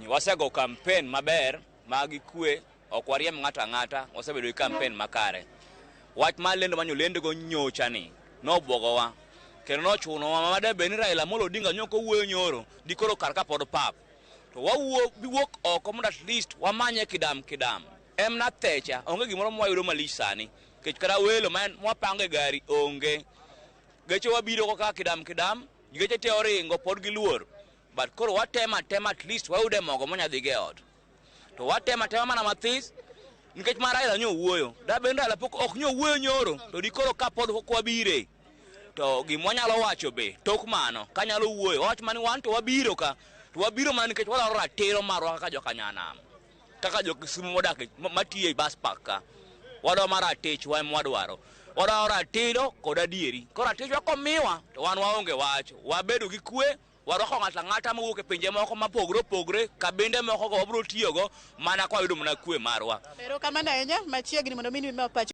Wasego campaign maber ma gi kwe, ok wariem ng'ato ang'ata, wasebedo gi campaign makare. Wach mar lendo manyo lendogo nyocha ni nobwogowa kendo nochunowa ma de bed ni Raila Amolo Odinga nyok owuoyo nyoro dikoro kar ka pod pap. To wawuo wuok oko mondo at least wamanye kidam kidam. Em na thecha onge gimoro mwayudo malich sani nikech kata welo ma mwapango e gari onge. Geche wabiro go kaka kidam kidam, geche te oringo pod giluor. But koro watemo atema at least wayude mogo mwanyadhigo e ot. To watemo atema mana mathis nikech ma Raila nyo wuoyo. Da bed ni Raila pok ok nyo wuoyo nyoro to dikoro ka pod ok wabire. To gima wanyalo wacho be tok mano kanyalo wuoyo wawach mana ni wan to wabiro ka to wabiro mana nikech wadwaro ratiro marwa kaka joka nyanam kaka jo Kisumu modak matiyo e bus park ka. Wadwaro mana ratichwa ema wadwaro. Wadwaro ratiro kod adieri. Koro ratichwa komiwa to wan waonge wach. Wabedo gi kwe warwako ng'ato ang'ata mowuok e pinje moko mapogore opogore kabinde moko go wabiro tiyogo mana ka wayudo mana kwe marwa. Erokamano ahinya machiegni mondo mi imiwa pachi.